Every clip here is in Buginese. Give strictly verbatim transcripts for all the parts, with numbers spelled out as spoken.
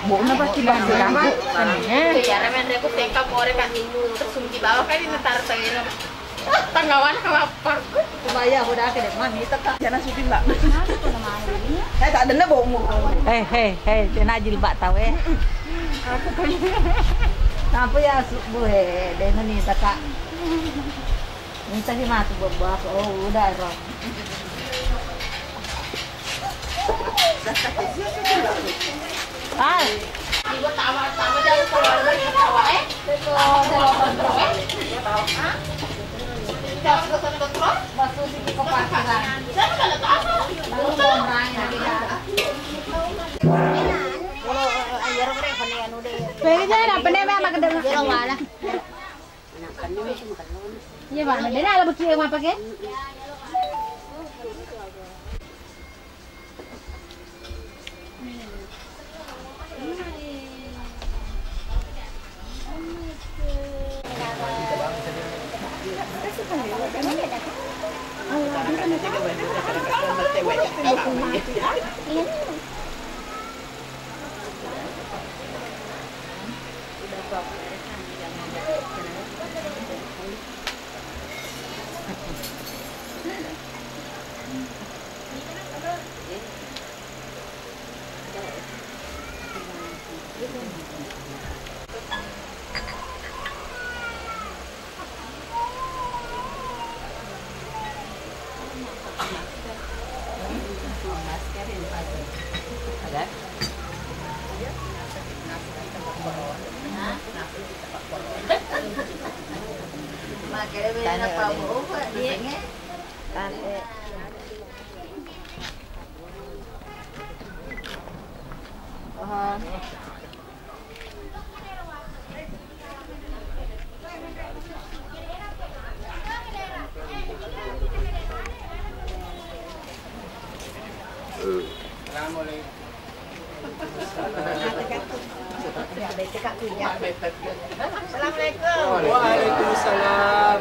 Bokna pasti bangga. Eh. Iya, remen reko teka more kan. Terus sungki bawa kan ini tar tengah. Tanggawan apa? Coba ya, udah ke deh, mami teka. Jangan syuting, Mbak. Eh, tak ada, Mbak. Eh, hei, hei, kena jilbab tahu, eh. Apa ya, subuh, eh, dengan ni teka. Minta ki matu buat apa? Oh, udah, Ro. Ah. Iya, mana? Dia nak lebih kiri apa ke? Assalamualaikum. Waalaikumsalam.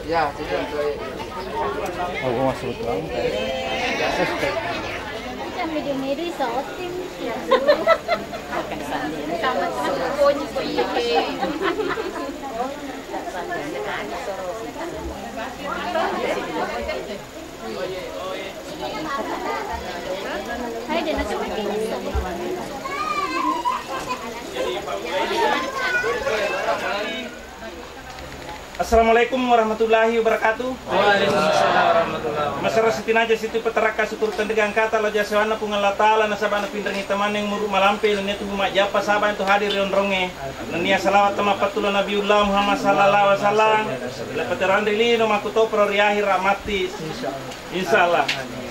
Ya, sini. Oh, oh, masuk doang. Macam medu-medu iso otim. Sama-sama konyi ko iye ke. Hai, dia nak cuba. Assalamualaikum warahmatullahi wabarakatuh. Waalaikumsalam warahmatullahi wabarakatuh. Maserra sitinaja situ patarakka syukur tenrega engkata lao jasewanna Puang Allah Taala nasaba napinrengi tamanneng umuru malampe nennia tubu majjappa saba entu hadir ri onrongnge. Nennia salawat tamappattu lao Nabiullah Muhammad sallallahu alaihi wasallam. Lepateranri lino makkutoparo ri ahira matti. Insyaallah. Insyaallah.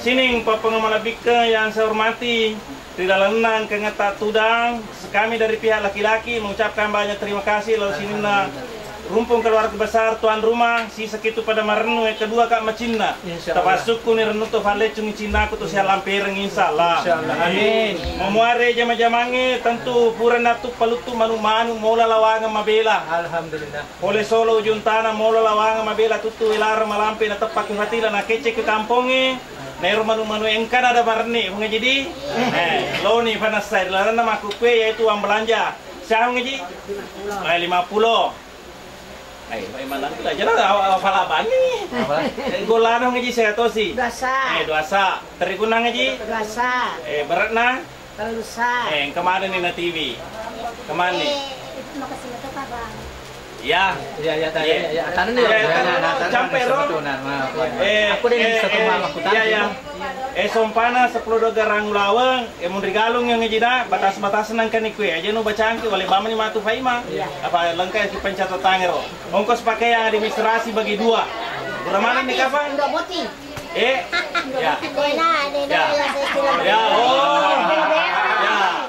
Sining papang malabbikkeng yang saya hormati. Ri lalenna engkangetta tudang, kami dari pihak laki-laki mengucapkan banyak terima kasih lao sininna rumpung keluarga besar tuan rumah, sisakkitu pada marennu, yang kedua Kak Macinna. Insyaallah. Tapassukkuni rennu to falleccung cinnaku to sialampereng insyaallah. Insyaallah. Amin. Mamuare jama-jamangnge tentu pura nattu paluttu manu-manu mola lawangeng mabela. Alhamdulillah. Pole solo ujung tana mola lawangeng mabela tuttu welareng malampe nateppaki fatila nakecce ke kampongnge. Naero manu-manu engkana ada marenni, Puang Haji di? Eh, loni panessai lalenna makkukkue yaitu uang belanja. Siapa, Puang Haji? Eh, lima puluh. Eh, memang nanti lah, jelas awak, awak pala bani. Apa? Eh, golana, Puang Haji, saya tosi. Dua sa. Eh, dua sa. Teriguna, Puang Haji? Dua sa. Eh, beratna? Tellu sa. Eh, kemana nih na T V? Kemana nih? Eh, itu makasih itu, Pak, Bang. Ya. Ya, ya, tadi, ya, ya, ya, tadi, ya, ya, ya, tadi, ya, campero. Aku udah eh, bisa eh, teman aku tadi. Ya, ya. Eh, sompana sepuluh dua garang ulaweng, eh, munri galung yang ngejina, batas-batas nangkani kue aja nu bacangki, wale bamani matu faima. Iya. Apa lengkap ki pencatatan ero. Ongkos pakaian administrasi bagi dua. Berapa mana nih, kapan? Dua boti. Eh, ya. Ya. Ya, oh. Ya.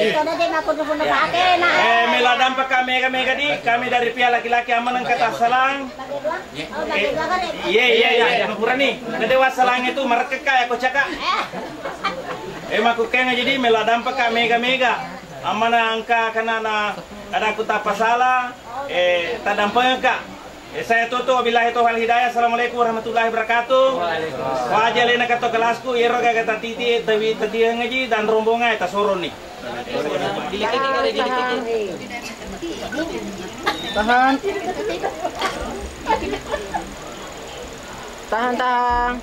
Eh, mela dampa ka mega-mega di, kami dari pihak laki-laki amaneng kata salang. Eh, iya, iya, iya, iya. Pura nih. Nade wassalang itu merekeka ya kocaka. Eh, maku kenga jadi mela dampa ka mega-mega. Amana angka kana na ada ku tapasala, eh, tadampengka. Eh, saya tutup, wabillahi taufiq wal hidayah. Assalamualaikum warahmatullahi wabarakatuh. Waalaikumsalam. Waja lena kato kelasku, iyaro gaga tatiti, tawi, tatiang ngaji, dan rombongan, tasoroni. Tahan. Tahan, tahan.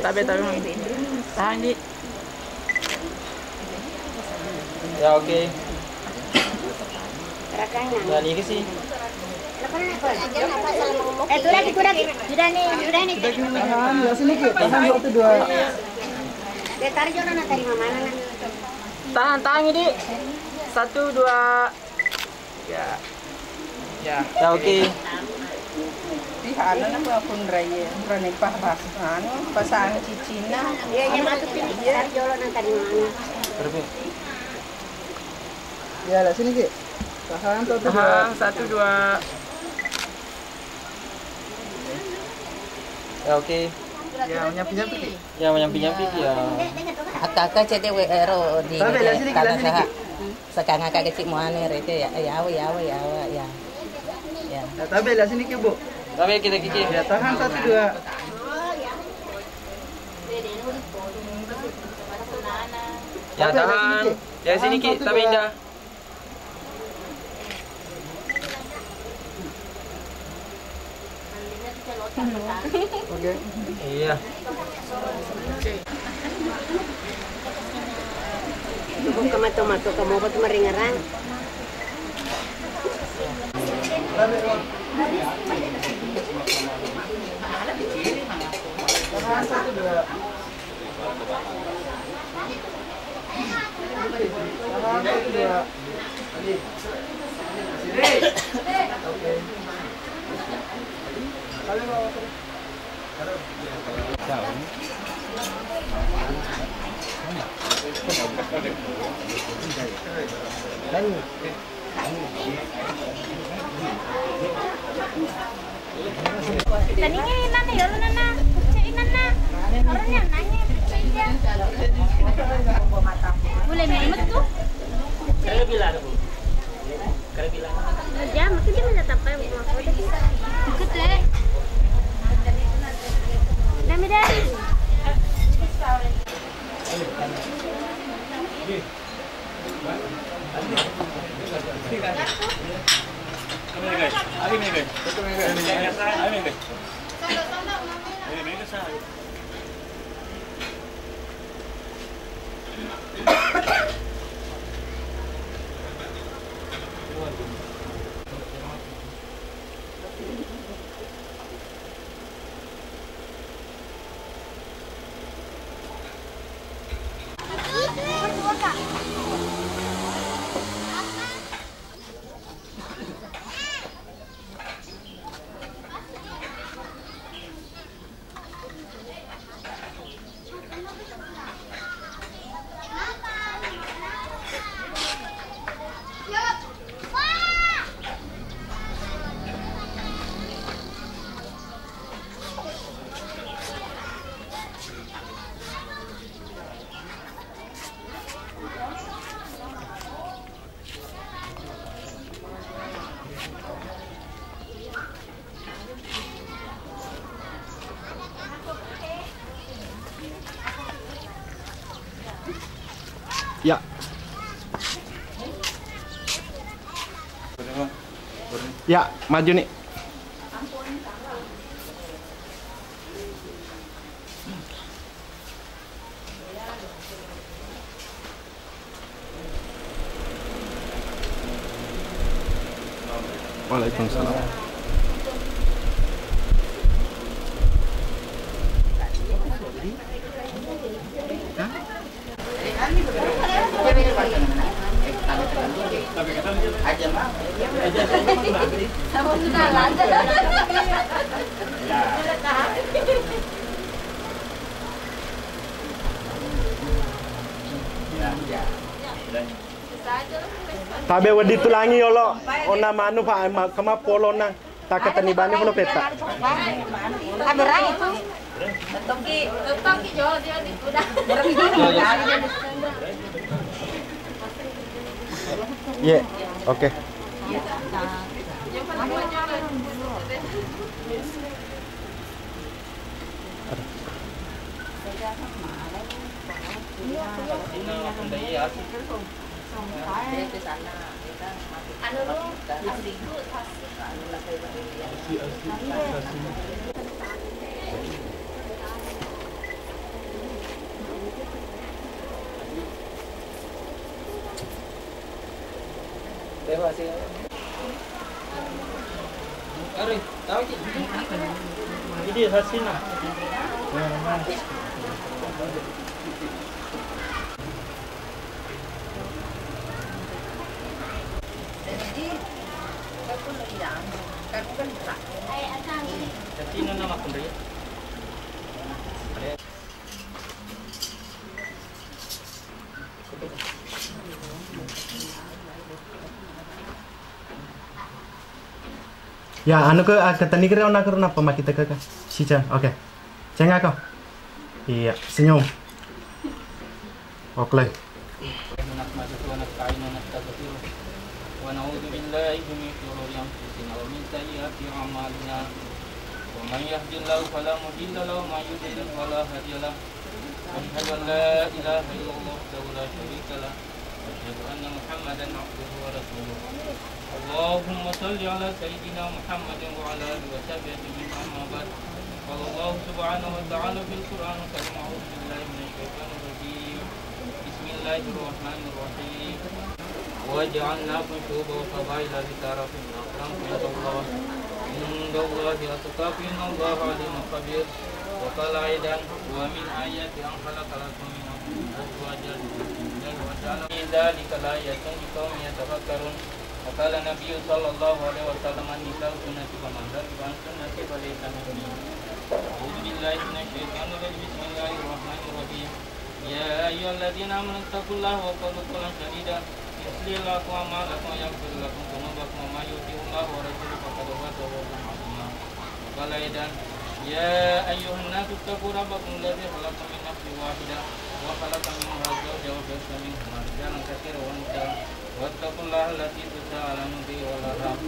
Tabe, tabe, Mang. Tahan, Ji. Ya, oke. Dan ini sih. Eh, tu lagi, tu lagi. Sudah nih, sudah nih. Tahan, sini, Ki. Tahan, satu, dua. Tahan, tahan, ini. Satu, dua. Ya. Ya. Ya, oke. Di hana na ba pun raya, rane pah bas-, anu, pasang cicinna. Iya, iya, matu pin. Iya. Tar jolo nang tadi mana. Berapa? Ya, lah sini, Ki. Tahan, satu, dua. Tahan, satu, dua. Ya, oke. Ya, nyampi-nyampi, Ki. Ya, menyampi-nyampi ya. Aka-aka cedde we ero di Tabe, lah sini, lah sini, saha. Ki. Sekarang aka kecil muane rete ya, ya, ya, ya, ya. Ya. Ya, tabe, lah sini, Ki, Bu. Tabe kita, Kiki. Ya, tahan satu, dua. Ya, tabe, lah sini, tahan. Ki. Ya, sini, Tahan Ki. Satu, Tabe, dua. Indah. Oke. Iya. Buka mata-mata kamu apa tuh meringerang? Tania inanna, yolo nanna, kucce inanna. Orangnya nanya kucce dia. Boleh memet tuh. Kare bilang, Bu. Kare bilang. Dia mungkin dia minta tapai, Bu. Ikut deh. Dami deh. Ya. Ya, maju nih. Waalaikumsalam. Tabe wedding tulangi yolo. Ona manu pa ma-, kema polona. Takkatenni bani pula peta. Aberai itu. Tetongki, tetongki jo dia di kuda. Ye, oke. Anu, asiku, asiku. Ari, tau ki. Ini hasilnya. Ya, anu ke, ah, ketani kira ona kira napa makita ke, ke? Si Ceng, oke. Ceng, aku. Iya, senyum. Oke. نحمده ونستعينه ونستغفره ونعوذ بالله من شرور أنفسنا ومن سيئات أعمالنا. ومن يهد الله فلا مضل له ومن يضلل فلا هادي له. أشهد أن لا إله إلا الله وحده لا شريك له. وأشهد أن محمدا عبده ورسوله. اللهم صل على سيدنا محمد وعلى آله وصحبه أجمعين. أما بعد. قال الله سبحانه وتعالى في القرآن الكريم: أعوذ بالله من الشيطان الرجيم. بسم الله الرحمن الرحيم. وجعلناكم شعوبا وقبائل لتعارفوا. إن أكرمكم عند الله، عند الله أتقاكم. إن الله عليم خبير. وقال أيضا: ومن آياته أن خلق لكم من أنفسكم أزواجا لتسكنوا إليها وجعل في ذلك لآيات لقوم يتفكرون. وقال النبي صلى الله عليه وسلم: النساء سنتي فمن رغب عن سنتي فليس مني. أعوذ بالله من الشيطان الرجيم. بسم الله الرحمن الرحيم. يا أيها الذين آمنوا اتقوا الله وقولوا قولا سديدا يصلح لكم أعمالكم ويغفر لكم ذنوبكم ومن يطع الله ورسوله فقد فاز فوزا عظيما. وقال أيضا: يا أيها الناس اتقوا ربكم الذي خلقكم من نفس واحدة وخلق منها زوجها وبث منهما رجالا كثيرا ونساء واتقوا الله الذي تساءلون به والأرحام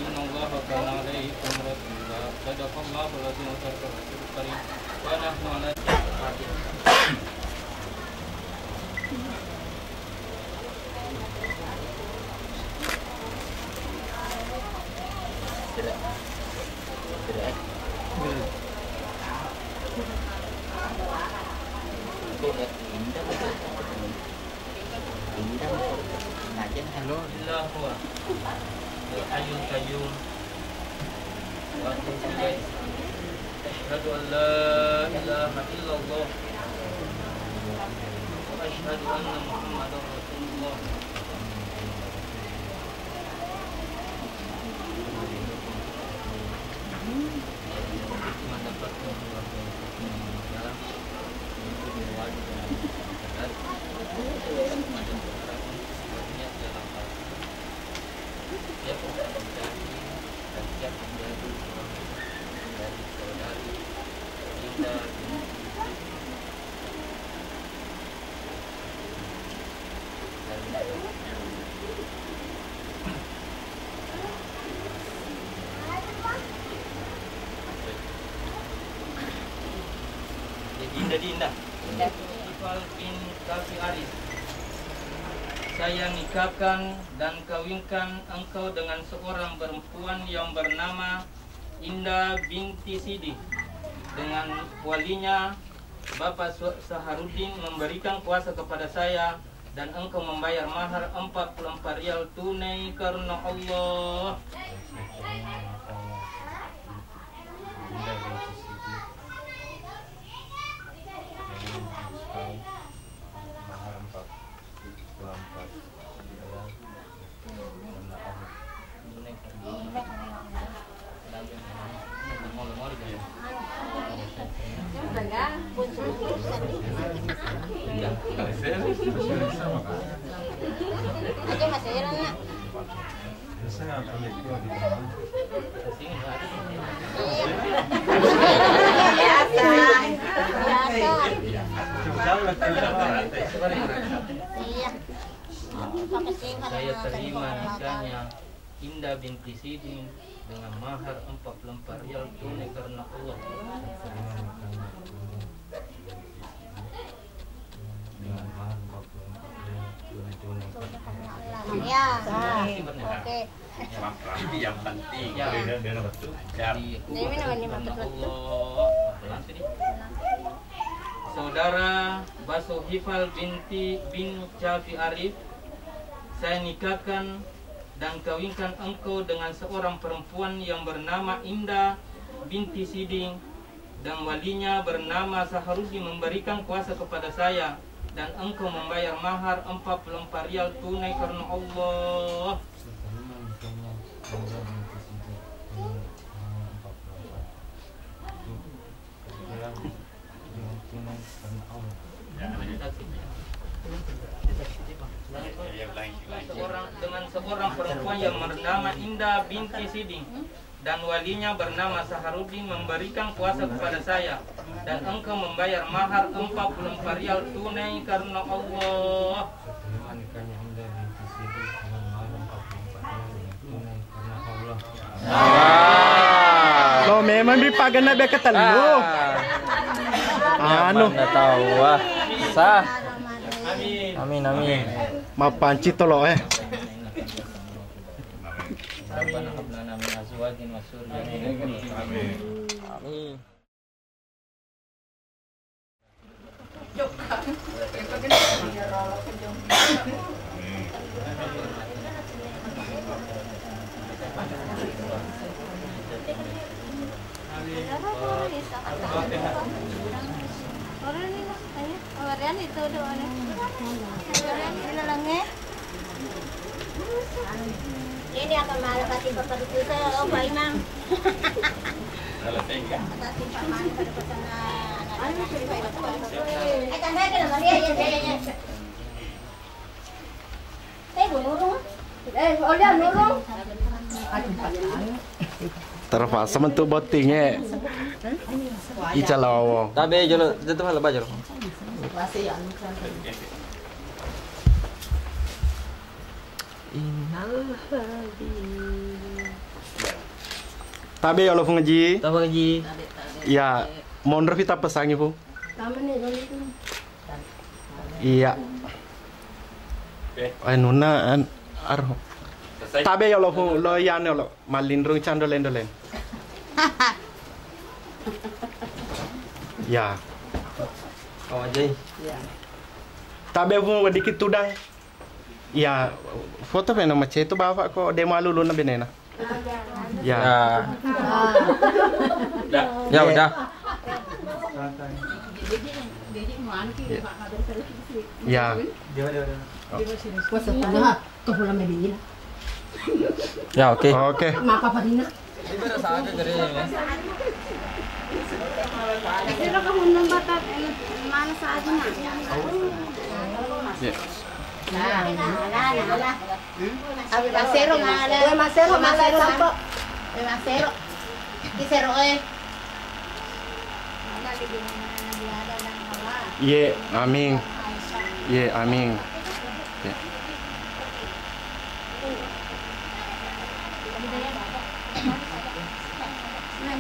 إن الله كان عليكم رقيبا. صدق الله العظيم وصدق رسوله الكريم ونحن على ذلك. إلا هو الحي القيوم وأتوب إليه. أشهد أن لا إله إلا الله وأشهد أن محمدا رسول الله. Jadi, Indah, di Indah. Indah. Ifal bin Kafi Arif. Saya nikahkan dan kawinkan engkau dengan seorang perempuan yang bernama Indah binti Sidi. Dengan walinya, Bapak Su-, Saharuddin memberikan kuasa kepada saya dan engkau membayar mahar empat puluh empat rial tunai karena Allah. Aja masih heran, Nak. Saya terima nikahnya Indah binti Sidin dengan mahar empat puluh empat rial tunai karena Allah. Ya. Oke. Yang penting. Ya. Jadi, aku Ini minum, ini karena Allah. Saudara Baso Hifal binti bin Cafi Arif, saya nikahkan dan kawinkan engkau dengan seorang perempuan yang bernama Indah binti Siding, dan walinya bernama Saharuddin memberikan kuasa kepada saya, dan engkau membayar mahar empat puluh empat rial tunai karena Allah. Seorang, dengan seorang perempuan yang bernama Indah binti Siding, dan walinya bernama Saharuddin memberikan kuasa kepada saya, dan engkau membayar mahar empat puluh empat rial tunai karena Allah. Lo memang dipagenna bia ketellu. Anu. Mana tahu, ah. Sah. Amin, amin. Mapanci tolo, eh. Rabbana hab lana min azwajina wa dzurriyyatina qurrata a'yun. Amin. Ini apa malah pasti bapak itu, oh, Pak Imam. Kalau saya enggak. Pasti Pak Imam pada pesan anak-anak. Eh, tambah ke nomor dia, ya, ya, ya. Eh, Bu Nurung. Eh, oh, dia Nurung. Terpaksa mentuk bottingnya. Ica lawo. Tabe jolo, itu malah baju. Masih ya. Innal Tabe ya lo Fung Haji. Tabe Haji. Ya, monro kita pesangi Fung. Iya. Eh, nuna, an, aro. Tabe ya lo Fung, lo ya ne lo. Malinrung cando lendo len. Ya. Kau aja. Tabe Fung, dikit tudang. Iya, foto peno macettu bapak ko de malulunna benena. Ya. Ya. Ya, udah. Ya. Ya, oke. Oke. Maka Farina. Siro ka hundung batak, eh, mana saja na. Ya. Nah, nah, nah, nah. Abi masero mala. Masero mala sampo. Abi masero. Ki sero, eh. Ye, amin. Ye, amin. Ya.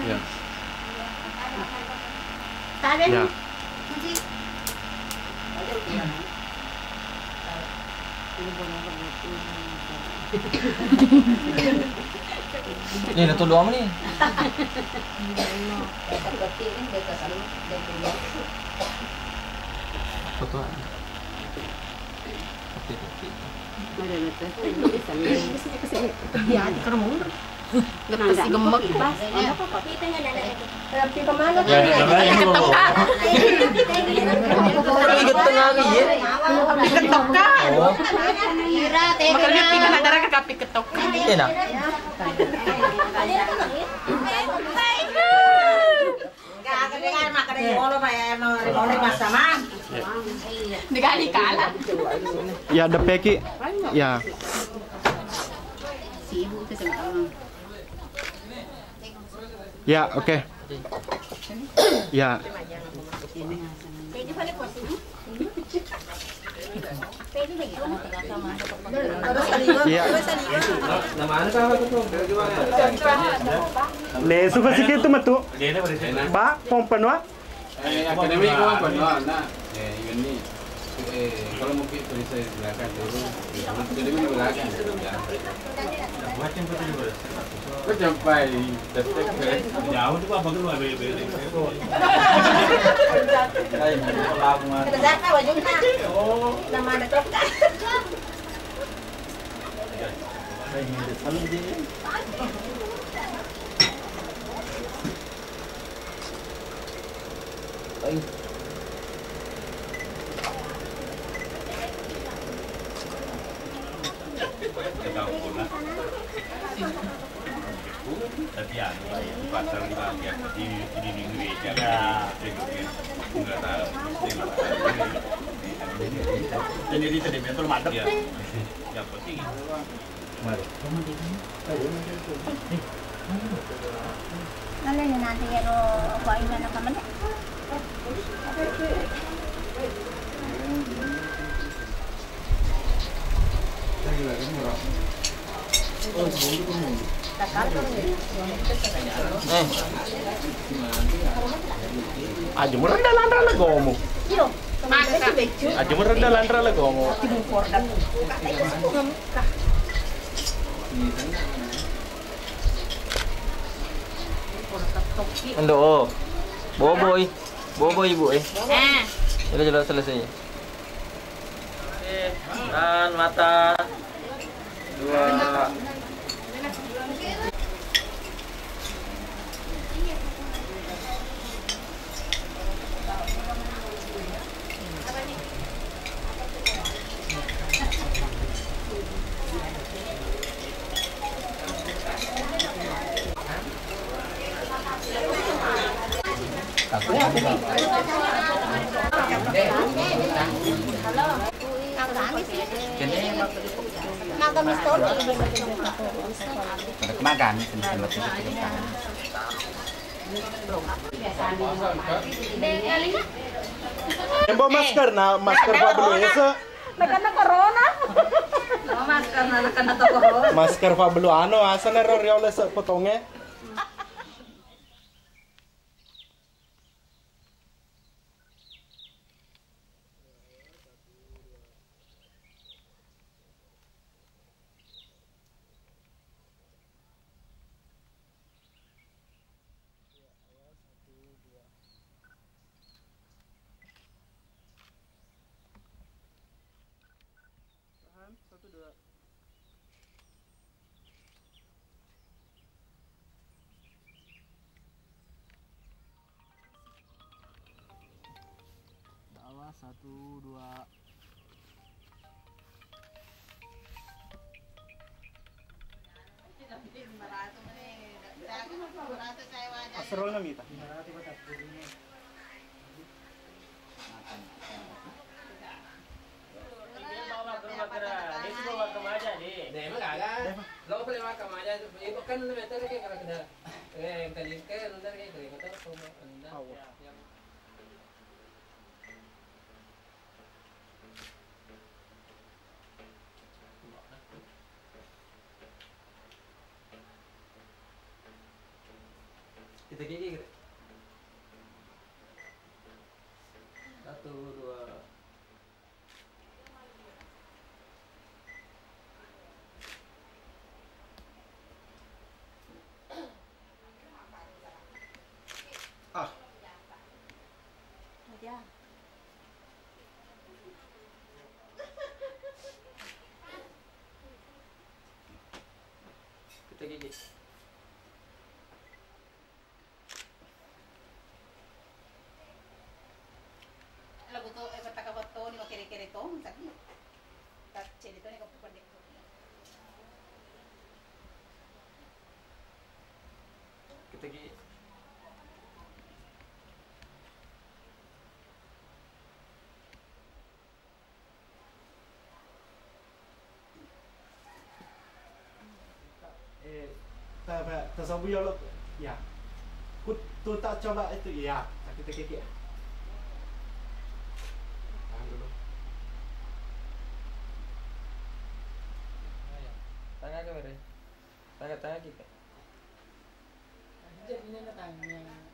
Ya. Ya. Nih, ada tuh doang nih. Foto. Iya, di rumah. Gettesi gemmek. Tapi getteng lagi, ya. Tapi gettokka. Oh. Makanya kita ada raka kapi ketok. Enak. Dikali kalah. Ya, depeki. Ya. Ya, oke. Ya. Iya. Lesu pasti itu metu. Pak, pompa nuat. Eh, akademi itu apa? No, nah. Eh, ini. Eh, kalau mau pergi tulis di belakang dulu. Akademi di belakang. Kok sampai detik, eh? Jauh tuh, Pak, bagus, Pak, beli-beli. Hai, lama. Kerja apa, Wajun, Pak? Oh. Nama ada kok, Kak? Hai, ini depan aja, ya. Tapi anu, Pak, ya, di pasar di pagi, apa, di, di, di gereja, ya. Enggak tahu. Jadi, tadi betul madep. Ya. Yang penting. Nalai nanti ya ro, apa ini nak kamu? Eh. Aja murah dah lanra legomu. Aja murah dah lanra legomu. Endo, oh. Boboi. Boboi, Ibu, eh. Eh. Sudah jelas selesai. Oke, tahan mata. Dua. Makan, makan, makan. Embo masker, na masker Pablo ese. Nakana corona. Oh, masker, nakana to corona. Masker Pablo anu asana ro riolo se potonge. Ya, awas, satu, dua. Tahan, satu, dua. Awas, satu, dua. Asrolna mita. Dia bawa ke rumah kera-, dia sih bawa ke Maja, Di. Deh, emang kagak. Lo boleh makan Maja, itu kan lu betul kayak kalau kena, eh, yang tadi kan, ntar kayak kalau kata rumah, ntar, ya, yang Kita gigi, gigi. Satu, dua. Ah. Aja. Kita gigi. Lagu to, eh, betaka bettoni, makere-kere tong, tadi. Tak ceditoni ko pendek. Kita gigi. Eh, ta-, ta-, tasabu yolo. Ya. Ku-, tu tak coba itu, ya. Tapi tak kiki. Tahan dulu. Tengah ke, Bere? Tengah, tengah kita. Jadi ini tangan.